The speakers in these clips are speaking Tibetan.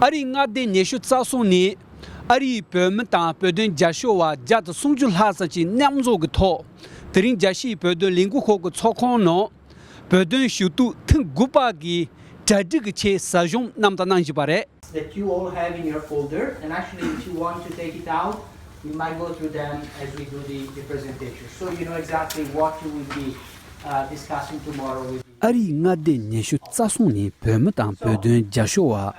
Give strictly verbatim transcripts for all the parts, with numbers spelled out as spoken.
ཨ་རིའི་མངའ་སྡེ་ཉི་ཤུ་རྩ་གསུམ་ནས་ཨ་རིའི་བོད་མི་དང་བོད་དོན་རྒྱབ་སྐྱོར་བ་བརྒྱ་དང་སུམ་ཅུ་ལྷག་ཙམ་གྱི་མཉམ་འཛོམས་ཀྱི་ཐོག་དེ་རིང་རྒྱལ་སྤྱིའི་བོད་དོན་ལས་འགུལ་ཁང་གི་ཚོགས་ཁང་ནང་བོད་དོན་ཞུ་གཏུག་ཐེངས་དགུ་པ་གི་གྲ་སྒྲིག་གི་ཆེད་ཟབ་སྦྱོང་གནང་དང་གནང་བཞིན་པ་རེད། That you all have in your folder, and actually, if you want to take it out, we might go through them as we do the, the presentation. So you know exactly what you will be uh, discussing tomorrow with. ཨ་རིའི་མངའ་སྡེ་ཉི་ཤུ་རྩ་གསུམ་ནས་བོད་མི་དང་བོད་དོན་རྒྱབ་སྐྱོར་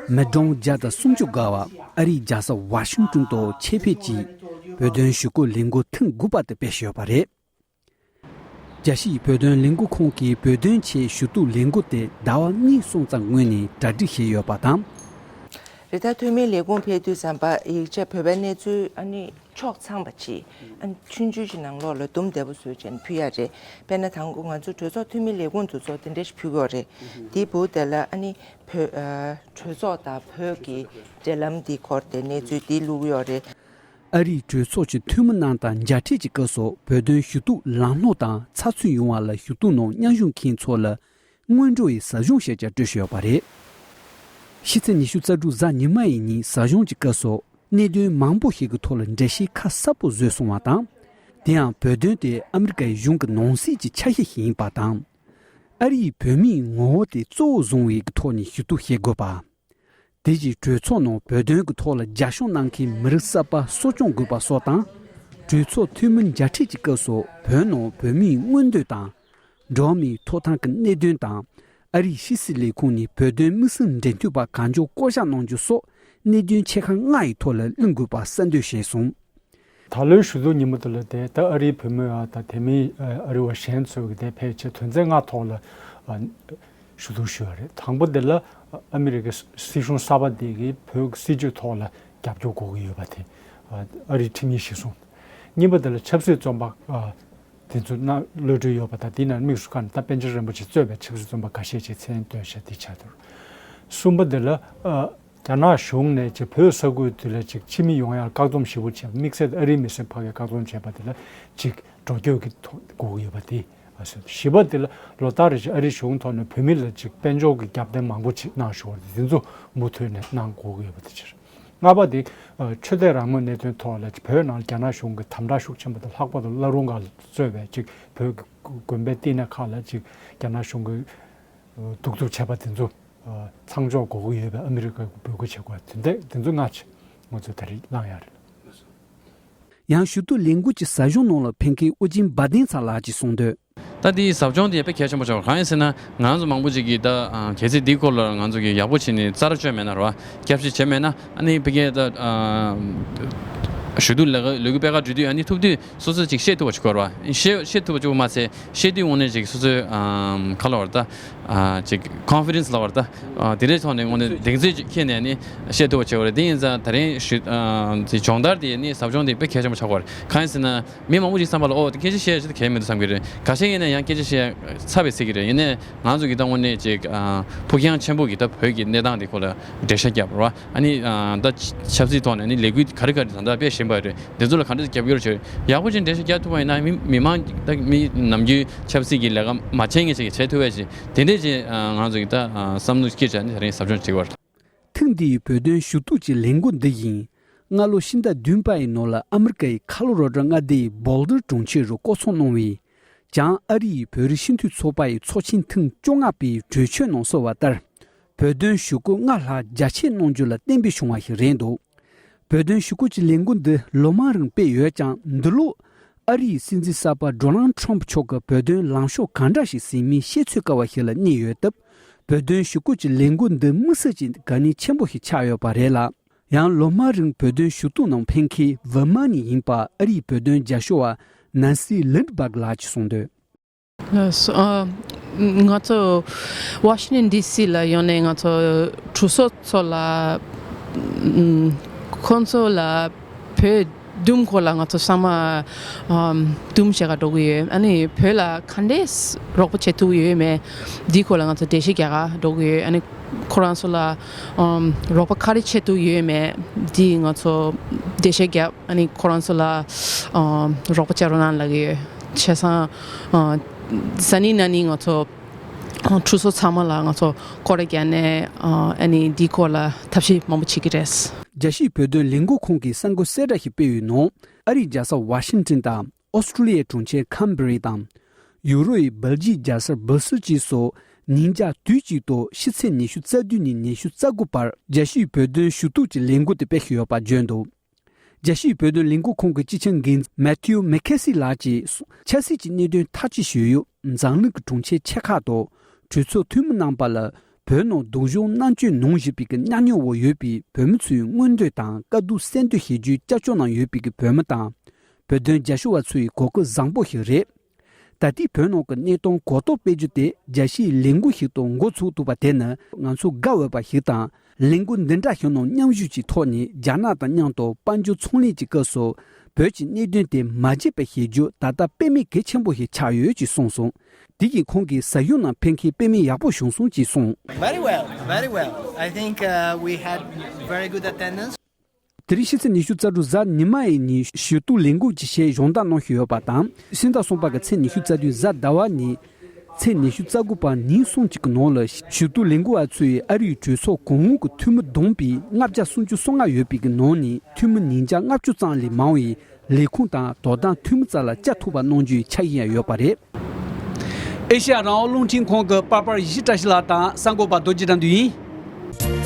བ་མི་གྲངས་བརྒྱ་དང་སུམ་ཅུ་བརྒལ་བ་ཨ་རིའི་རྒྱལ་ས་ཝ་ཤིང་ཏོན་དུ་ཆེད་ཕེབས་ཀྱིས་བོད་དོན་ཞུ་སྐུལ་ལས་འགུལ་ཐེངས་དགུ་པ་དེ་སྤེལ་བཞིན་ཡོད་པ་རེད། རྒྱལ་སྤྱིའི་བོད་དོན་ལས་འགུལ་ཁང་གིས་བོད་དོན་ཆེད་ཞུ་གཏུག་ལས་འགུལ་དེ་ཟླ་བ་གཉིས་གསུམ་ཙམ་སྔོན་ནས་གྲ་སྒྲིག་བྱས་ཡོད་པ་དང་། རེད། ད་འཐུས་མིའི་ལས་ཁུངས་ཕེབས་དུས་ཙམ་པ་ཡིག་ཆ་བོད་པའི་གནས་ཚུལ་ཨ་ནི་ཕྱོགས་ཚང་བ་ཅིག་ཨ་ནི་ཆུང་ཆུང་ཞིག་ནང་ལོགས་ལ་དུམ་བདེ་པོ་བཟོས་བྱས་ནས་ཕུལ་ཡ་རེད། དཔེར་ན་དང་པོ་ང་ཚོ་གྲོས་ཚོགས་འཐུས་མི་ལས་ཁུངས་དེ་ཚོ་དེ་འདྲ་ཞིག་ཕུལ་གྱི་ཡོད་རེད། དེའི་བར་དེ་ལ་ཨ་ནི་བོད་ཨ་གྲོས་ཚོགས་དང་བོད་ཀྱི་འབྲེལ་ལམ་འདི་སྐོར་དེ་གནས་ཚུལ་འདི་བླུགས་ཡོད་རེད། ཨ་རིའི་གྲོས་ཚོགས་ཀྱི་འཐུས་མི་རྣམས་དང་མཇལ་འཕྲད་ཀྱི་སྐབས་སུ་བོད་དོན་ཞུ་གཏུག་ལམ་ལྷོང་དང་ཚགས་ཚུད་ཡོང་བ་ལ་ཞུ་གཏུག་ནང་མཉམ་ཞུགས་མཁན་ཚོ་ལ་སྔོན་འགྲོ་ཡི་ཟབ་སྦྱོང་ཞིག་ཀྱང་སྤྲོད་བཞིན་ཡོད་པ་རེད། ཕྱི་ཚེས་ཉི་ཤུ་རྩ་དྲུག་གཟའ་ཉི་མ་ཡི་ཉིན་ཟབ་སྦྱོང་གྱི་སྐབས་སུ་གནད་དོན་མང་པོ་ཞིག་གི་ཐོག་ལ་འགྲེལ་བཤད་ཁ་གསལ་པོ་བཟོས་སོང་བ་དང་། དེ་ཡང་བོད་དོན་དེ་ཨ་མི་རི་ཀའི་གཞུང་གི་ནང་སྲིད་ཀྱི་ཆ་ཤས་ཤིག་ཡིན་པ་དང་། ཨ་རིའི་བོད་མིའི་ངོ་བོ་དེ་གཙོ་བོ་བཟུང་བའི་ཐོག་ནས་ཞུ་གཏུག་བྱེད་དགོས་པ། དེ་རྗེས་གྲོས་ཚོགས་ནང་བོད་དོན་གྱི་ཐོག་ལ་རྒྱབ་སྐྱོར་གནང་མཁན་མི་རིགས་གསར་པ་གསོ་སྐྱོང་དགོས་པ་སོགས་དང་། གྲོས་ཚོགས་འཐུས་མི་མཇལ་འཕྲད་ཀྱི་སྐབས་སུ་བོད་ནང་བོད་མིའི་མངོན་འདོད་དང་། འགྲོ་བ་མིའི་ཐོབ་ཐང་གི་གནད་དོན་དང་། ཨ་རིའི་ཕྱི་སྲིད་ལས་ཁུངས་ནས་བོད་དོན་དམིགས་བསལ་འབྲེལ་མཐུད་པ་གང་མགྱོགས་བསྐོ་གཞག་གནང་རྒྱུ་སོགས་གནད་དོན་ཆེ་ཁག་ལྔ་ཡི་ཐོག་ལ་གླེང་དགོས་པ་གསལ་འདོན་བྱས་སོང་། ད་ལོའི་ཞུ་གཏུག་ཉིན་མོ་དེ་ལ་དེ་ད་ཨ་རིའི་བོད་མི་ཨ་དང་དེ་མིན་ཨ་རི་བ་གཞན་ཚོ་གི་དེ་ཕལ་ཆེར་དོན་ཚན་ལྔ་ཐོག་ལ་ཨ་ཞུ་གཏུག་ཞུས་པ་རེད། དང་པོ་དེ་ལ་ཨ་མི་རི་ཀའི་སྲིད་གཞུང་གསར་པ་དེ་གིས་བོད་ཀྱི་སྲིད་བྱུས་ཐོག་ལ་རྒྱབ་སྐྱོར་དགོས་ཀྱི་ཡོད་པ་དེ་ཨ་རིའི་ཁྲིམས་ཡིག་གཞིར་བཟུང་། གཉིས་པ་དེ་ལ་ཆབ་སྲིད་བཙོན་པ་ཨ་དེ་ཚོ་ནང་གློད་གྲོལ་ཡོད་པ་དང་དེ་ནང་དམིགས་སུ་བཀར་ནས་ད་པཎ་ཆེན་རིན་པོ་ཆེ་གཙོས་པའི་ཆབ་སྲིད་བཙོན་པ་ཁ་ཤས་ཅིག་མཚན་བཏོན་བྱས་དེ་ཆགས་འདུག་གསུམ་པ་དེ་ལ་ཨ། རྒྱ་ནག་གཞུང་ནས་ཅིག་བོད་ས་ཁུལ་དེ་ལ་ཅིག་ཕྱི་མི་ཡོང་ཡག་བཀག་སྡོམ་ཞེ་པོ་བྱས་པ་དམིགས་བསལ་ཨ་རིའི་མི་སེར་ཕ་གིར་བཀག་སྡོམ་བྱས་པ་དེ་ལ་ཅིག་འགྲོ་སྐྱོད་ཀྱི་ཐོག་དགོས་ཀྱི་ཡོད་པ་དེ་མ་ཟད། བཞི་པ་དེ་ལ་ལོ་ལྟར་རེ་བཞིན་ཨ་རིའི་གཞུང་ཐོག་ནས་བོད་མི་ལ་ཅིག་དཔལ་འབྱོར་གྱི་རྒྱབ་རྟེན་མང་པོ་ཅིག་གནང་བཞིན་པ་དེ་ཚོ་མུ་མཐུད་ནས་གནང་དགོས་ཀྱི་ཡོད་པ་དེ་ཕྱིར། ལྔ་པ་དེ་ཆོས་དད་རང་མོས་གནད་དོན་ཐོག་ལ་ཅིག་བོད་ནང་རྒྱ་ནག་གཞུང་གི་དམ་དྲག་ཤུགས་ཆེན་པོ་དང་ལྷག་པར་དུ་བླ་རུང་སྒར་གཙོས་པའི་ཅིག་བོད་ཀྱི་དགོན་པའི་བསྟི་གནས་ཁག་ལ་ཅིག་རྒྱ་ནག་གཞུང་གི་གདུག་རྩུབ་བྱས་པ་དེ་ཚོ། ཚང་འཇོག་དགོས་ཀྱི་ཡོད་པའི་ཨ་མི་རི་ཀས་འབོད་སྐུལ་བྱེད་དགོས་དེ་འདྲ་དེ་ཚོ་སྔ་ཕྱི་ང་ཚོས་ད་རེས་གནང་ཡ་རེད། ཡང་ཞུ་གཏུག་ལས་འགུལ་གྱི་ཟབ་སྦྱོང་ནང་ལ་ཕེབས་མཁན་ཨོ་རྒྱན་འབའ་ལྡན་ཚང་ལགས་ཀྱིས་གསུངས་དོན། ད་འདིའི་ཟབ་སྦྱོང་འདི་དཔེ་གལ་ཆེན་པོ་ཆགས་པ་གང་ཡིན་ཟེར་ན། ང་ཚོ་མང་པོ་ཅིག་གིས་ད་གལ་སྲིད་འདིའི་སྐོར་ལ་ང་ཚོ་གིས་ཡག་པོ་བྱས་ནས་རྩ་ར་གཅོད་མེད་ན་རེད་བ། བསྐྱར་ཞིབ་བྱས་མེད་ན་ཨ་ནི་ཕ་གིའི་ད་ཞུ་གཏུག་ལས་ཀ་ལས་འགུལ་སྤེལ་ག་འགྲོ་དུས་ཨ་ནི་ཐུབ་དུས། སོ་སོས་ཅིག་བཤད་ཐུབ་པ་ཅིག་དགོས་རེད་བ། བཤད་བཤད་ཐུབ་པ་ཅིག་མ་ཚད་བཤད་དུས་དངོས་གནས་ཅིག་སོ་སོའི་ཨམ་ཁ་ལ་བར་ད་ཨ་ཅིག་ཀོན་ཕི་ཌེན་སི་ལ་བར་ད་ཨ་དེ་འདྲའི་ཐོག་ནས་དངོས་གནས་གདེང་ཚོད་ཅིག་འཁྱེར་ནས་ནི་བཤད་ཐུབ་པ་བྱེད་དགོས་རེད། དེ་ཡིན་ཙང་ད་རིང་ཞུ་ཨ་དེ་སྦྱོང་བརྡར་དེ་ནི་ཟབ་སྦྱོང་དེ་དཔེ་གལ་ཆེན་པོ་ཆགས་ཀྱི་རེད། གང་ཡིན་ཟེར་ན་མི་མང་པོ་ཅིག་བསམ་པ་ལ་ཨོ་དེ་སྐད་ཆ་བཤད་ཡ་ཅིག་ད་གལ་མི་འདུག་བསམ་གྱི་རེད། ཁ་ཤས་ཡིན་ན་ཡང་སྐད་ཆ་བཤད་ཚར་བའི་ཚིག་གི་རེད། ཡིན་ནའི་ང་ཚོ་གི་ད་དངོས་གནས་ཅིག་ཨ་ཕུགས་རྒྱང་ཆེན་པོ་གི་ད་བོད་ཀྱི་གནས་སྟངས་དེ་སྐོར་ལ་འགྲེལ་བཤད་བརྒྱབ་རེད་བ། ཨ་ནི་ཨ་ད་ཆབ་སྲིད་ཐོག་ནས་ནི་ལས་འགུལ་ག་རེ་ག་རེ་ད་ལྟ་སྤེལ་བཞིན་པ་རེད། འདི་ཚོ་ལ་ག་འདྲ་རྒྱབ་སྐྱོར་བྱེད་ཡག་པོ་ཅིག་འགྲེལ་བཤད་རྒྱག་ཐུབ་པ་ཡིན་ན་མི་མི་མང་ད་མི་ནམ་རྒྱུན་ཆབ་སྲིད་ཀྱི་ལས་ཀ་མ་བྱས་མཁན་ཅིག་གིས་བྱེད་ཐུབ་པ་ཅིག་དེ་འདྲས་ཅིག་ང་ཚོ་གི་ད་བསམ་བློ་སྐྱེད་བྱས་ནས་ད་རིང་ཟབ་སྦྱོང་བྱེད་ཀྱི་ཡོད་རེད། ཐེངས་འདིའི་བོད་དོན་ཞུ་གཏུག་གི་ལས་འགུལ་འདི་ཡིན། སྔ་ལོ་ཕྱི་ཟླ་བདུན་པ་ཡི་ནང་ལ་ཨ་མི་རི་ཀ་ཡི་ཁ་ལོ་རོ་ཌོ་མངའ་སྡེའི་བོལ་ཌར་གྲོང་ཁྱེར་རུ་བསྐོང་ཚོགས་གནང་བའི་བྱང་ཨ་རི་ཡི་བོད་རིགས་སྤྱི་མཐུན་ཚོགས་པ་ཡི་ཚོགས་ཆེན་ཐེངས་བཅོ་ལྔ་པའི་གྲོས་ཆོད་ནང་གསལ་བ་ལྟར། བོད་དོན་ཞུ་སྐུལ་སྔར་ལྷག་རྒྱ་ཆེ་གནང་རྒྱུ་ལ་གཏན་འབེབས་བྱུང་བ་ཞིག་རེད་འདུག་བོད་དོན་ཞུ་སྐུལ་གྱི་ལས་འགུལ་འདི་ལོ་མང་རིང་སྤེལ་ཡོད་ཀྱང་འདི་ལོ་ཨ་རིའི་སྲིད་འཛིན་གསར་པ་ཌོ་ནལ་ཊམ་མཆོག་གིས་བོད་དོན་ལངས་ཕྱོགས་གང་འདྲ་ཞིག་ཟིན་མིན་ཤེས་ཚོད་དཀའ་བ་ཞིག་ལ་གནས་ཡོད་སྟབས། བོད་དོན་ཞུ་སྐུལ་གྱི་ལས་འགུལ་འདི་དམིགས་བསལ་གྱི་དགའ་གནད་ཆེན་པོ་ཞིག་ཆགས་ཡོད་པ་རེད་ལ། ཡང་ལོ་མང་རིང་བོད་དོན་ཞུ་གཏུག་ནང་ཕེབས་མཁན་ཝེར་མ་ནས་ཡིན་པ་ཨ་རིའི་བོད་དོན་རྒྱབ་སྐྱོར་བ་ནན་སི་ལིན་ཌི་སྦག་ལགས་ཀྱིས་གསུངས་དོན། ལགས་སོ། ཨ། ང་ཚོ་ཝ་ཤིང་ཊོན་ཌི་སི་ལ་ཡོང་ནས་ང་ཚོ་གྲོས་ཚོགས་ཚོ་ལ་ཨམ། ཁོང་ཚོ་ལ་བོད་འདུམ་སྐོར་ལ་ང་ཚོ་ཚང་མ་ཨམ། འདུམ་བྱེད་ག་འགྲོ་གི་ཡོད། ཨ་ནི་བོད་ལ་ག་འདྲས་རོགས་པ་བྱེད་ཐུབ་ཀྱི་ཡོད་མེད་འདིའི་སྐོར་ལ་ང་ཚོ་འགྲེལ་བཤད་རྒྱག་ག་འགྲོ་གི་ཡོད། ཨ་ནི་ཁོ་རང་ཚོ་ལ་ཨམ། རོགས་པ་ག་རེ་བྱེད་ཐུབ་ཡོད་མེད་འདི་ང་ཚོ་འགྲེལ་བཤད་རྒྱབ། ཨ་ནི་ཁོ་རང་ཚོ་ལ་ཨ། རོགས་པ་བྱེད་རོགས་གནང་ལབ་ཀྱི་ཡོད། བྱས་ཙང་ཨ། གཟའ་ཉི་མ་གནངས་ཉིན་ང་ཚོ་ གྲོས་ཚོགས་ཚང་མ་ལ་ང་ཚོ་སྐོར་ར་བརྒྱབ་ནས་ཨ་ནི་འདིའི་སྐོར་ལ་ཐབས་ཤེས་མང་པོ་བྱེད་ཀྱི་རེད། རྒྱལ་སྤྱིའི་བོད་དོན་ལས་འགུལ་ཁང་གིས་གསར་འགོད་གསལ་བསྒྲགས་ཤིག་སྤེལ་བའི་ནང་། ཨ་རིའི་རྒྱལ་ས་ཝ་ཤིང་ཏོན་དང་། ཨོ་སི་ཀྲུ་ལི་ཡའི་གྲོང་ཁྱེར་ཁན་བྷེ་ར་དང་། ཡུ་རོབ་ཡི་སྦེལ་ཇིག་རྒྱལ་ས་སྦུ་སིལ་བཅས་སུ། ཉིན་གྱ་དུས་གཅིག་ཏུ་ཕྱི་ཚེས་ཉི་ཤུ་རྩ་བདུན་ནས་ཉི་ཤུ་རྩ་དགུ་བར་རྒྱལ་སྤྱིའི་བོད་དོན་ཞུ་གཏུག་གི་ལས་འགུལ་དེ་སྤེལ་བཞིན་ཡོད་པ་བརྗོད་འདུག་རྒྱལ་སྤྱིའི་བོད་དོན་ལས་འགུལ་ཁང་གི་སྤྱི་ཁྱབ་འགན་འཛིན་མེ་ཐིའུ་མེ་ཁེ་སི་ལགས་ཀྱིས། ཆབ་སྲིད་ཀྱི་གནད་དོན་ཐག་གཅོད་ཞུ་ཡུལ་འཛམ་གླིང་གི་གྲོང་ཁྱེར་ཆེ་ཁག་ཏུ་གྲོས་ཚོགས་འཐུས་མི་རྣམ་པ་ལ། བོད་ནང་སྡུག་སྦྱོང་མནར་གཅོད་གནང་བཞིན་པའི་གི་གཉའ་གནོན་འོག་ཡོད་པའི་བོད་མི་ཚོའི་མངོན་འདོད་དང་དཀའ་སྡུག་གསལ་འདོན་བྱེད་རྒྱུའི་སྐྱབས་བཅོལ་ནང་ཡོད་པའི་གི་བོད་མི་དང་། བོད་དོན་རྒྱབ་སྐྱོར་བ་ཚོའི་གོ་སྐབས་བཟང་པོ་ཞིག་རེད། ད་ལྟའི་བོད་ནང་གི་གནས་སྟངས་གོ་རྟོགས་སྤེལ་རྒྱུ་དེ་རྒྱལ་སྤྱིའི་ལས་འགུལ་ཞིག་ཏུ་འགོ་ཚུགས་ཐུབ་པ་དེ་ནི་ང་ཚོ་དགའ་འོས་པ་ཞིག་དང་། ལས་འགུལ་འདི་འདྲ་ཞིག་ནང་མཉམ་ཞུགས་ཀྱི་ཐོག་ནས་རྒྱ་ནག་དང་མཉམ་དུ་དཔལ་འབྱོར་ཚོང་ལས་ཀྱི་སྐབས་སུ་བོད་ཀྱི་གནད་དོན་དེ་མ་བརྗེད་པ་བྱེད་རྒྱུ་ད་ལྟ་དཔེ་མེད་གལ་ཆེན་པོ་ཞིག་ཆགས་ཡོད་ཅེས་གསུངས་སོང་། དེ་བཞིན་ཁོང་གིས་ཟ་ཡུལ་ནང་ཕེབས་མཁན་དཔེ་མེད་ཡག་པོ་བྱུང་སོང་ཅེས་གསུངས། Very well, very well. I think uh, we had very good attendance. དེ་རིང་ཕྱི་ཚེས་ཉི་ཤུ་རྩ་དྲུག་གཟའ་ཉི་མ་ཡི་ཉིན་ཞུ་གཏུག་ལས་འགུལ་གྱི་ཆེད་སྦྱོང་བརྡར་གནང་བཞིན་ཡོད་པ་དང་། ཕྱི་ཟླ་གསུམ་པ་གི་ཚེས་ཉི་ཤུ་རྩ་བདུན་གཟའ་ཟླ་བ་ཉིན་ཚེས་ཉི་ཤུ་རྩ་དགུ་བར་ཉིན་གསུམ་གཅིག་གི་ནང་ལ་ཞུ་གཏུག་ལས་འགུལ་བ་ཚོས་ཨ་རིའི་གྲོས་ཚོགས་གོང་འོག་གི་འཐུས་མི་བསྡོམས་པས་ལྔ་བརྒྱ་སུམ་ཅུ་སོ་ལྔ་ཡོད་པའི་གི་ནང་ནས་འཐུས་མི་ཉིས་བརྒྱ་ལྔ་བཅུ་ཙམ་ལས་མང་བས་ལས་ཁུངས་དང་དོ་དམ་འཐུས་མི་རྩ་ལ་བཅར་ཐུབ་པ་གནང་རྒྱུའི་འཆར་གཞི་ཡང་ཡོད་པ་རེད། ཨེ་ཤ་ཡ་རང་དབང་རླུང་འཕྲིན་ཁང་གི་པར་པར་ཡེ་ཤེས་བཀྲ་ཤིས་ལགས་དང་གསར་འགོད་པ་རྡོ་རྗེ་དགྲ་འདུལ་ཡིན།